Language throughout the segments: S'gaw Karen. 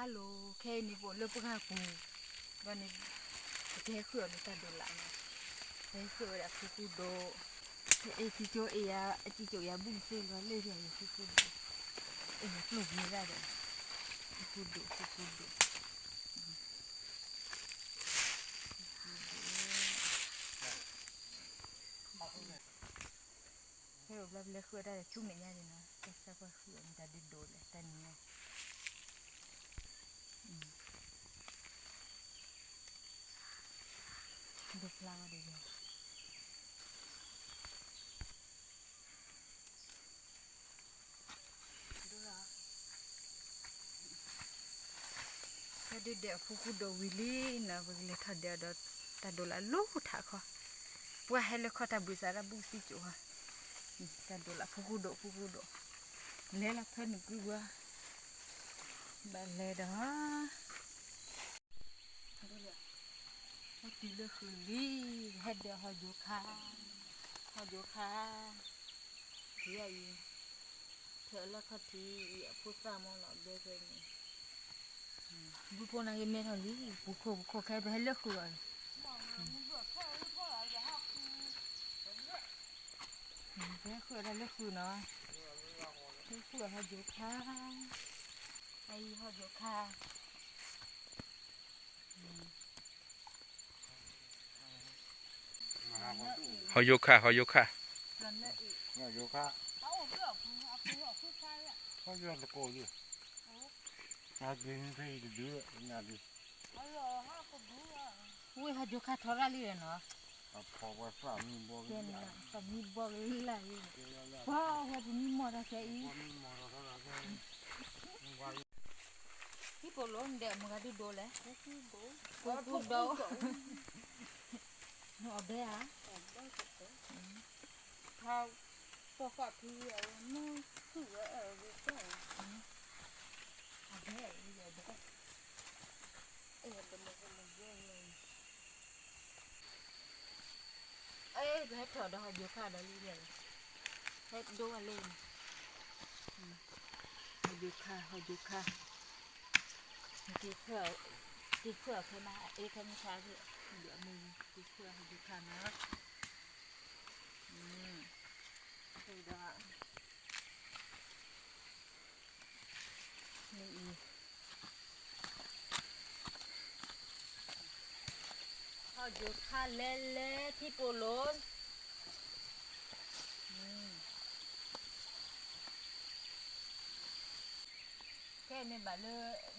Hello, ခဲအံၤန့ၣ် ပအိၣ်လၢပှၢ်ပူၤ, ဒီးန့ၣ် ပကဟဲဃုအီၤလၢတၢ်ဒိးလးန့ၣ်, ပဟဲဃုအီၤဝဲဒၣ်ဖူကူဒိၣ်, အ့ၣ် စံကၠိအ့ၣ်ယၤ အစံကၠိအ့ၣ်ယၤဘူၣ်သ့လီၤလၢယၤ ဖူကူဒိၣ်, အ့ၣ်ယၤကျိၣ်ဘံဒၣ်ဒီး, ဖူကူဒိၣ် ဖူကူဒိၣ် ဖဲအံၤဘျီပလဲၤဃုအီၤတၢ်ဆူမဲာ်ညါန့ၣ်နီၤ, တၢ်ဆၢကွၢ်ဃုအီၤမ့ၢ်တၢ်ဒုးဒိးလဲၣ် တၢ်နံၤညါ, ဒိးဖျါဝဲဒၣ်ယၤ ဖဲဒုးဒဲးအဖူကူဒိၣ်ဝံၤလံနီၤ ပကလဲၤထီၣ်ဒဲးအီၤဒီးတၢ်ဒိးလၢအလီၤထးခီ, ပှၢ်ဟဲလၢခီတၢ်ဘှံးစးတၢ်ဘူၣ်သံကၠိၤဧါ, တၢ်ဒိးလၢဖူကူဒိၣ် ဖူကူဒိၣ်, လဲၤလီၤဖဲန့ၣ်ကွံာ်ဝဲ, ဘၣ်လဲၤဒီး ဟဲတုၤလၢဃုာ်လံ, ဟဲဒဲးဟီၣ်ယိၤခါ, ဟီၣ်ယိၤခါ, ယဲအံၤ, ဖဲအလီၢ်ခီၣ်ထံးအံၤ အဖိသၣ်မီၢ်လီၤဘဲဖဲန့ၣ်, ဘုဖိနာ်က့မဲထီၣ်လံ, ပူၤခိၣ်ပူၤခိၣ်ခဲပဟဲလၢဃုာ်အီၤလံ, ပဟဲဃုာ်အီၤတၢ်လၢဃုာ်နီၤ, ဃုာ်အီၤဟီၣ်ယိၤခါ, အံၤဟီၣ်ယိၤခါ ဟီၣ်ယိၤခါ, ဟီၣ်ယိၤခါ, ဝဲဟီၣ်ယိၤခါထီရၣ်လံနီၤ, သးမံဘီကလၢ်လံ, ပှၤဝဲပမံမီၢ်တၢ်ခဲအံၤ, ဟံၣ်ပိာ်လိၤဒဲးမုၢ်ဂၤဒုဒိးလဲၣ်, ပူၤဒိး, အဘဲဧါ, ပှၤဃီဖံအဝဲမုၢ်ခုၣ်ဝဲအဝဲ, အဘဲ, အဲ ပဟဲထီၣ်ဒီးဟီၣ်ယိၤခါဒီးလံ, ဟဲဒိဝဲလၢ, ဟီၣ်ယိၤခါ ဟီၣ်ယိၤခါ, က့ၤခွဲးအီၤခဲမး အအဲၣ်ခဲမုၢ်ဆါ, ဒီးမ့ၢ်က့ၤခွဲးဟီၣ်ယိၤခါနီၤ, ဒီး မ့ၢ်အံၤ, ဟီၣ်ယိၤခါလဲလဲထံပိာ်လိၤ, ခဲအံၤမ့ၢ်ဘၣ်လၢ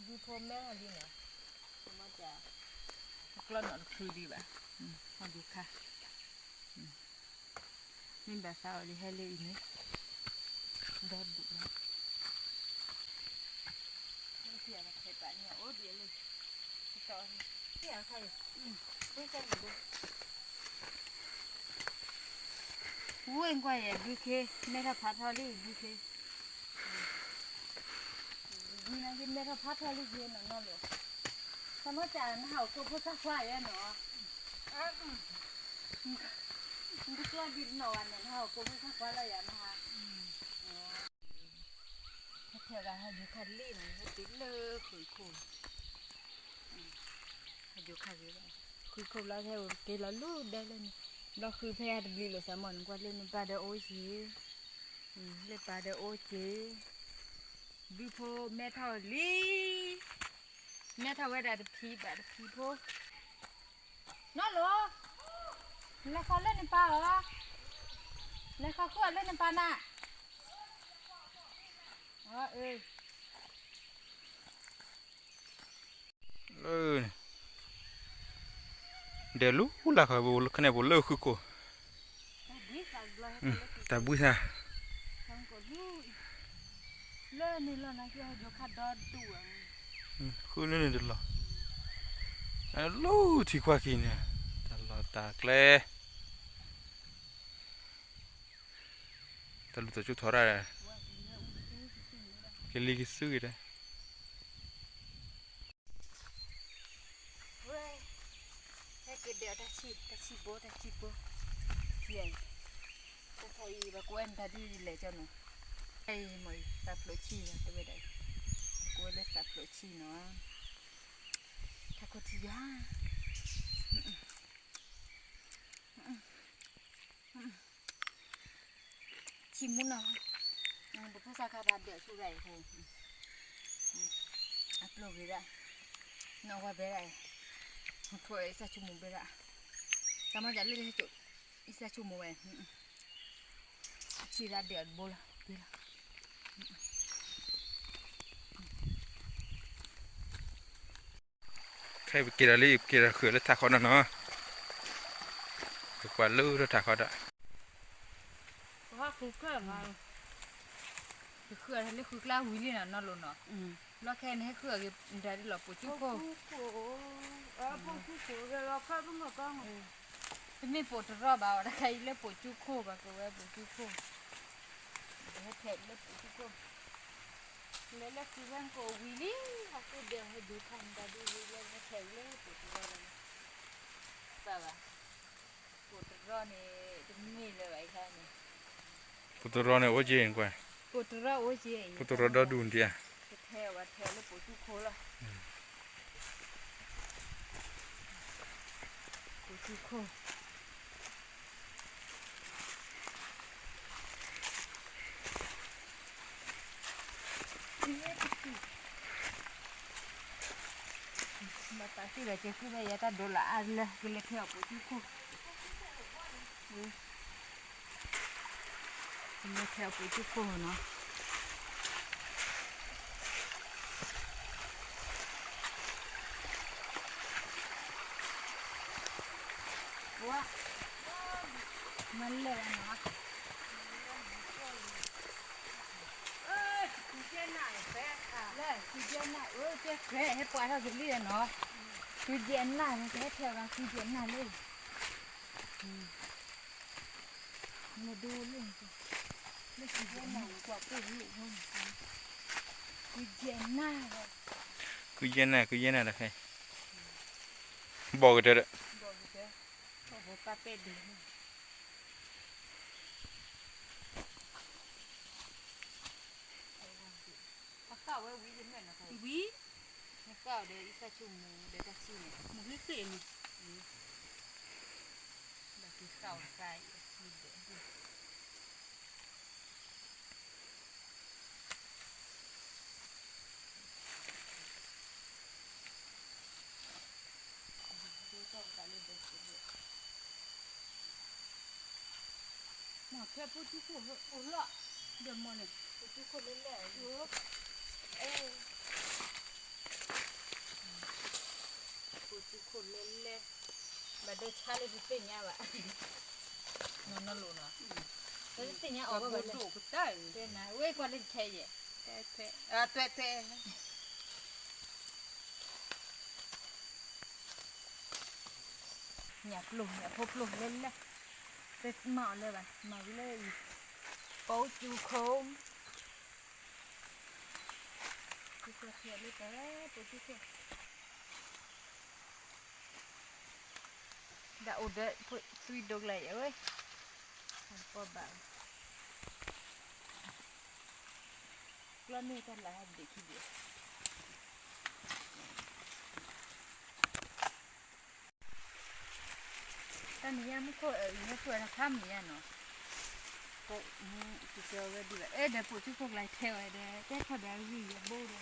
ဒူဖိမဲထီၣ်လံနီၤ, တကျီနီၣ်တချုးဒံးဘၣ်, ဟီၣ်ယိၤခါ မ့ၢ်ဘၣ်သးအီၤဒ်ဟဲလၢအံၤန့ၣ်, ဒီဒူၣ်လီၤ, ဝ့ၢ်ကွၢ်ယဲၢ်ဘုခ့, မဲထီၣ်ဖးထီလံဘုခ့, ဘုနာ်က့မဲထီၣ်ဖးထီလံယဲၢ်နီၢ်နီၢ်လီၤ, သးမီၢ်စၢ်နဟးအိၣ်ကိးဖိသၣ်ခွါယဲၢ်နီၤ နတကျီဒံးတနီၣ်ဘၣ်န့ၣ် နဟးအိၣ်ကိးဖိသၣ်ခွါလၢယၤမဟါ, ဟဲထဲးဂၤဟီၣ်ယိၤခါလံနီၤ ဟဲတုၤလၢဃုာ်ခိၣ်, ဟီၣ်ယိၤခါဂ့ၤ, ဃုာ်ခိၣ်ဘျီဟဲအိၣ်က့ၤလီၤလူဒဲလၢန့ၣ်, ဘျီဃုာ်ဖဲအတဘျံးလိာ်သးမီၢ်န့ၣ် ကွၢ်လၢနပၢ်ဒီးအိၣ်က့ၤ, လၢပၢ်ဒီးအိၣ်က့ၤ, ဘုဖိမဲထီၣ်လံ မဲထီၣ်ဝဲဒၣ်တဖံးဘၣ်တဖံးဖိ, နီၢ်လိၤ, လဲၤဃီၤလၢနပၢ်အီၤ, လဲၤဃီၤဃုာ်အီၤလၢနပၢ်နၤ, အၢ လၢန့ၣ်, ဒဲးလူလၢ်ခီပူၤ ခနဲၣ်ပူၤလၢဃုခိၣ်, တၢ်ဘှံးသး, လၢန့ၣ်လီၤနၤက့ဟီၣ်ယိၤခါဒီဒူၣ်, ဃုလၢန့ၣ်တလီၤ, လၢထံခွါခံန့ၣ်, တၢ်လီၢ်တၢ်ကျဲ တၢ်လူၢ်တၢ်ကၠိထီၣ်ရၣ်ဒီး, ကလံၤကစုဂ့ၤဒီး, ဝဲ, ဟဲက့ၤဒဲးအီၤတၢ်ဆံၣ်, တၢ်ဆံၣ်ဘိ, တၢ်ဆံၣ်ဘိ, ထံၣ်အံၤ, တၢ်ခါအံၤ ပှၤကိးဝဲနတၢ်ဒ်လဲၣ်ကၠီနီၤ, အံၤမ့ၢ်တၢ်ဖျိးဆံၣ်လီၤ တဲဝဲဒၣ်အံၤ, ကိး ဝဲလၢသးဖျိးဆံနီၤ, ထးခိၣ်ထံယွၤ ဆံမူနီၤ, ပဖိသၣ်ခါဖးဒၢးဆူၣ်ဒၣ်အံၤ, အပျိၢ်ဂ့ၤဒၣ်, နီၢ်ဝါဘဲဒၣ်အံၤ, ထိၣ်အံၤသၣ်ဆိကမိၣ်ဘဲဒၣ်, တၢ်မၤဒၣ်လၢ အံၤသၣ်ဆိကမိၣ်ဝဲ, ဆံၣ်ဒၣ်ဒၢးတဘိလီၤ, ဒ်လီၤ. ခဲအံၤပက့ၤဒီးလံ ပက့ၤဒီးဃုာ်လၢထးခီဒီးနီၤ, ပကွၢ်လၢထးခီဒီး, ပဃုာ်လၢဃုာ်ကျါဝံၤလံနီၤ နီၢ်လိၤနီၤ, လီၢ်ခဲအံၤန့ၣ်ဟဲဃုာ်အဂ့ၤဒၣ်ဒ်လီၤ ပိာ်ကၠူခိၣ်, တမ့ၢ်ပိာ်တရီဘၣ် ဝဲတခါအံၤလၢပိာ်ကၠူခိၣ် ပှၤကိးဝဲပိာ်ကၠူခိၣ်, ဟဲထဲးလၢပိာ်ကၠူခိၣ်, လၢလၢဃုာ်ဝဲကိးဝံၤလံ, ဟီၣ်ခိၣ်ဒဲးဟဲဒိးခါန့ၣ်တၢ်ဒ်ဝံၤလၢဟဲထဲးလၢပိာ်တရီလီၤ, ဘၣ်ဘၣ်, ပိာ်တရီန့ၣ် တမ့ၢ်လၢၤဘၣ်အံၤခါန့ၣ်, ပိာ်တရီန့ၣ်အိၣ်က့ၤကွၢ်, ပိာ်တရီအိၣ်က့ၤ, ပိာ်တရီဒီဒူၣ်ဒံးဧါ, ကထဲဝဲထဲးလၢပိာ်ကၠူခိၣ်လီၤ. ပိာ်ကၠူခိၣ်, ဘၣ်သးစံၣ်ဒီးကဲကုၢ်ဘၣ်ယဲတၢ်ဒိးလၢအါလၢ ကလဲၤထဲးအီၤပိာ်ကၠူခိၣ်, ကလဲၤထဲးအီၤပိာ်ကၠူခိၣ်နီၤ. ဝါ, မၤလဲၣ်နီၤ, လၢကုကဲနၢ်အၢ ကဲဃဲဟဲပှၤထီၣ်ကလံၢ်နီၤ, ကုကဲနၢ်န့ၣ် ကဟဲထဲးအီၤကုကဲနၢ်လၢ မ့ၢ်ဒိလၢန့ၣ်, လၢကုကဲနၢ်န့ၣ် ကွၢ်ပှၢ်ဝံၤ, ကုကဲနၢ်, ကုကဲနၢ် ကုကဲနၢ်တခါ, ဘီၣ်ကတၢၢ်ဒီး, ဘီၣ်ကတၢၢ်, ထီၣ်ဖိပၢ်ပဲၢ်ဒဲးန့ၣ် ဝံၤ, နကၣ်ဒီးအံသၣ်ဆိကမိၣ်ဒီးတၢ်ဆံၣ်န့ၣ်, မုၢ်ဟ့ၣ်သ့ၣ်န့ၣ်, ဘၣ်က့ၤဃၣ်အီၤတခါအံၤ, မ့ၢ်ခဲဖိကၠူခိၣ်အိၣ်လီၤ, ဒီးမ့ၢ်န့ၣ်, ကၠူခိၣ်လဲၣ်လဲၣ်, ကၠူခိၣ်လဲၣ်လဲၣ်, ဘၣ်ဒိဆါလၢတသ့ၣ်ညါဘၣ်, နီၢ်နီၢ်လိၤနီၤ, တသ့ၣ်ညါအီၤဝဲဘၣ်လဲၣ်, ဝဲကွၢ်လၢတထဲယဲၢ်, တဲ, ညၣ်ပျိၢ် ညၣ်ဖိပျိၢ်လဲၣ်လဲၣ်, တမၤအီၤလၢၤဘၣ်, မၤဝံၤလၢအံၤ, ပိာ်ကၠူခိၣ်, ကၠူခိၣ်ထဲလၢတၢ်, ပိာ်ကၠူခိၣ် ဒၣ်အိၣ်ဒီး သွံဒိကလၢ်ယဲၢ်ဝဲ, ပီၢ်ဘၣ်, ကျီန့ၢ်တၢ်လၢဟဲဒံးခံဒံး, တၢ်မံၤညါမူခိၣ်အၢအံၤ ဟဲကွၢ်တၢ်ခါမံၤညါနီၤ, ကတဲဝဲဒ်ဘၣ် အဲၣ်ဒိးပိာ်ကၠူခိၣ်ကျါထဲဝဲဒီး ကဲထီၣ်ဒီးအဂံၢ်ယဘိဒီး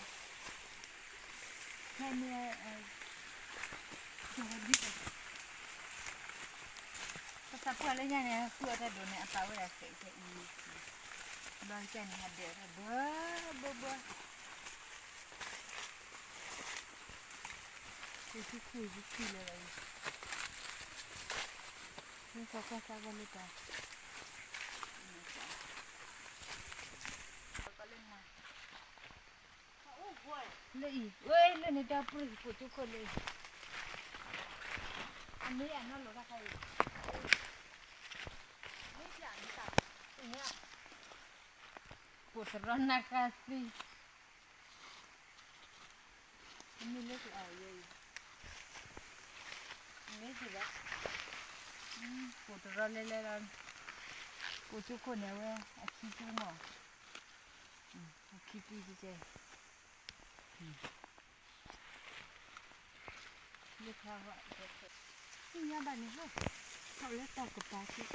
ဟဲမ့ၢ် ကၠီၤဝဲဒ်ဘၣ်, ပသးပှၢ်လၢညါန့ၣ် ဃုအီၣ်တၢ်ဒိးန့ၣ်အသးဝဲဒၣ်စဲးစဲးအံၤ, ဘျီကၢ်န့ၣ် ဟးဒဲးအီၣ်တၢ်ဘၢဘၢဘၢ, ပှၤဆူၣ်ခူၣ်ဆူၣ်ခူၣ်လၢၤဘၣ်အံၤ, မ့ၢ်ကီၢ်ကီၢ်သးဂီၢ်လၢတၢ် လၢအံၤ ဝဲလၢန့ၣ်တၢ်ပြံၢ်ပိာ်ကၠူခိၣ်လၢအံၤ, အမ့ၢ်အနီၢ်လိၤတၢ်ခါအံၤ, ပိာ်တရီနၢ်ကါသံ, အမ့ၢ်လၢကအီၤယဲအံၤ, မ့ၢ်ကဘၣ်, ပိာ်တရီလဲလဲလီၤ, ပိာ်ကၠူခိၣ်န့ၣ်ဝဲ အခံပူမး, အခံပူကဲကဲ လၢခါဝဲ, သ့ၣ်ညါဘၣ်န့ၣ်ဟဲ, ထီၣ်လၢတၢ်ကပၤသ့ၣ်,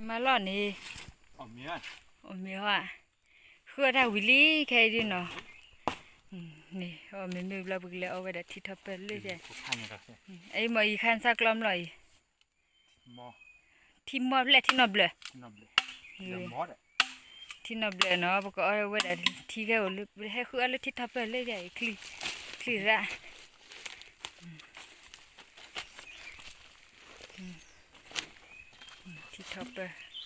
မၤလီၢ်န့ၣ်, အီၣ်မ့ၤဟီ, ဃုအီၣ်တၢ်ဝံၤလံခဲအံၤဒ်နီၤ, န့ၣ် အီၣ်မ့ၤမ့ၢ်ဘျီပကလဲၤအီၣ်ဝဲဒၣ်ထံထီၣ်ပၢၢ်လၢ, အံၤမ့ၢ်ယခါဆၣ်ကျီမလီၤအံၤ ထံမီၢ်ဖျဲၣ်ထံနီၢ်ဘျၢၣ်, ထံနီၢ်ဘျၢၣ်နီၤ ပကအီၣ်ဝဲဒၣ်ထံခဲအိၣ်လၢ ဟဲဃုအီၣ်လၢထံထီၣ်ပၢၢ်လၢယၤအံၤ ချံရၣ်, ထံထီၣ်ပၢၢ်, ကျီ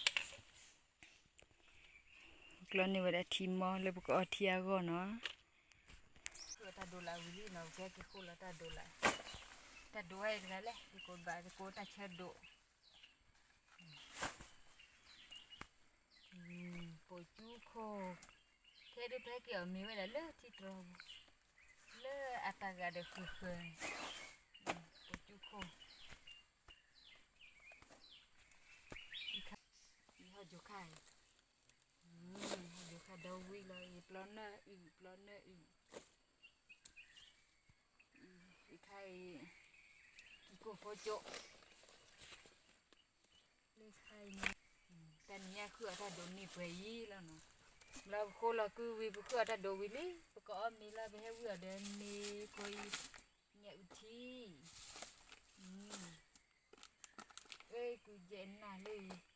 န့ၢ်ဝဲဒၣ်ထံမီၢ်လၢပကအီၣ်ထံအဂီၢ်နီၤ, ဃုအီၣ်တၢ်ဒိးလၢဝံၤလံနီၤ ပကဟဲက့ၤဃိလီၤတၢ်ဒိးလၢ, တၢ်ဒိးဝဲအံၤတဂၤလဲၣ် ယကိးဘၣ် ယကိးတၢ်ဆၢဒိး ပိာ်ကၠူခိၣ်, ခဲဒုးဖဲက့ၤအီၣ်မ့ၤဝဲဒၣ်လၢထံတြီၤပူၤ, လၢအတၢ်ဂၤဒီးဃၢၤဃၢၤန့ၣ်, ပိာ်ကၠူခိၣ်, ယဟီၣ်ယိၤခါအံၤ, ဟီၣ်ယိၤခါဒီဝံၤလီၤအံၤ ပျီနၢအုၣ် ပျီနၢအုၣ် အံၤခါအံၤ, ကံၢ်ကိၢ်ဖိကၠိ, လၢခါအံၤန့ၣ်, တနံၤညါဃုအီၣ်တၢ်ဒိးန့ၢ်ပှဲၤအံၤလီၤနီၤ, ဘျီပဃိလီၤကုဝံၤ ပဃုအီၣ်တၢ်ဒိးဝံၤလံ ပကအီၣ်မ့ၤလီၤ ပဟဲဝံၤအီၤဒီးမ့ၤခိအံၤ, ညၣ်အုၣ်ထံ, အ့ၣ် ကုကဲနၢ်လၢအံၤ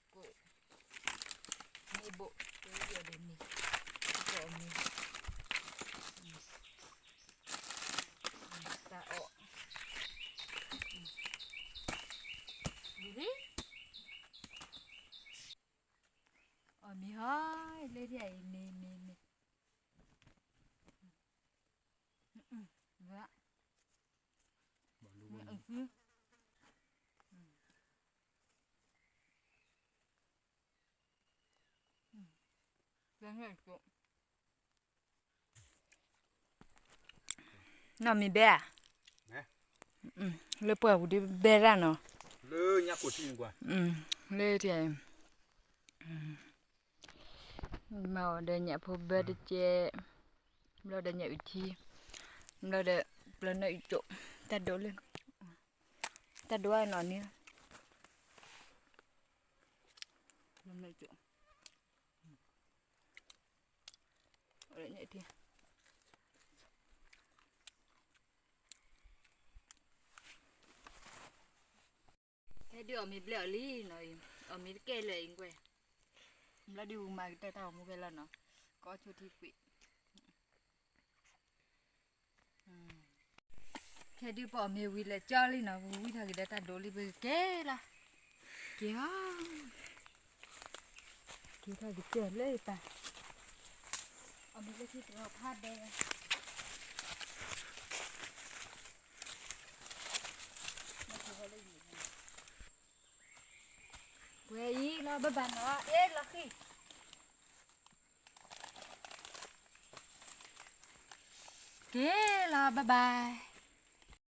ကိး, မ့ၢ်ဘိး ကဝံၤအီၤဒီးမ့ၤ, ကိးမ့ၤ, တၢ်အီၣ်, လံ, အီၣ်မ့ၤဟီ, လၢဒ်အံၤ မ့ၤ မ့ၤ မ့ၤ, ဝဲ, မ့ၢ်အုၣ်, နီၢ်မ့ၢ်ဘဲဧါ, လၢပှၢ်ပူၤဒ်ဘဲရၣ်နီၤ, လၢညါကိၣ်ထံန့ၣ်ကွၢ်, လၢထံ, မၤအီၤဒီးညၣ်ဖိဘၢတကဲ, ဘျီဒီးညၣ်အုၣ်ထံ, ဘျီဒီးပျီနၢအုၣ်ကၠိ, တၢ်ဒိးလၢ, တၢ်ဒိးအနီၢ်န့ၣ်, ပျီနၢအုၣ်ကၠိ, ဟဲဒုးအီၣ်မ့ၤဘျဲၣ်အီၤလံနီၤ, အီၣ်မ့ၤတကဲလၢာ်အံၤကွဲ, ဘျီဒုးဝံၤမၤကတၢၢ်တၢ်ဂီၤမူဖဲလီၤနီၤ, ကီဆိထံကွံာ်, ခဲဒုးပအီၣ်မ့ၤဝံၤလၢာ်ကၠီလံနီၤ, ပဝံထီၣ်က့ၤဒီးတၢ်ဒိးလံ ပကက့ၤလီၤ, က့ၤလီၤ, က့ၤထီၣ်က့ၤကၢၢ်လၢပၢ်, အီၣ်မ့ၤလၢခံတရီဖးဒဲး ပှဲၤအံၤလီၤ ဘၣ်ဘၣ်နီၤ အ့ၣ်လီၤဃံၤ က့ၤလီၤ bye bye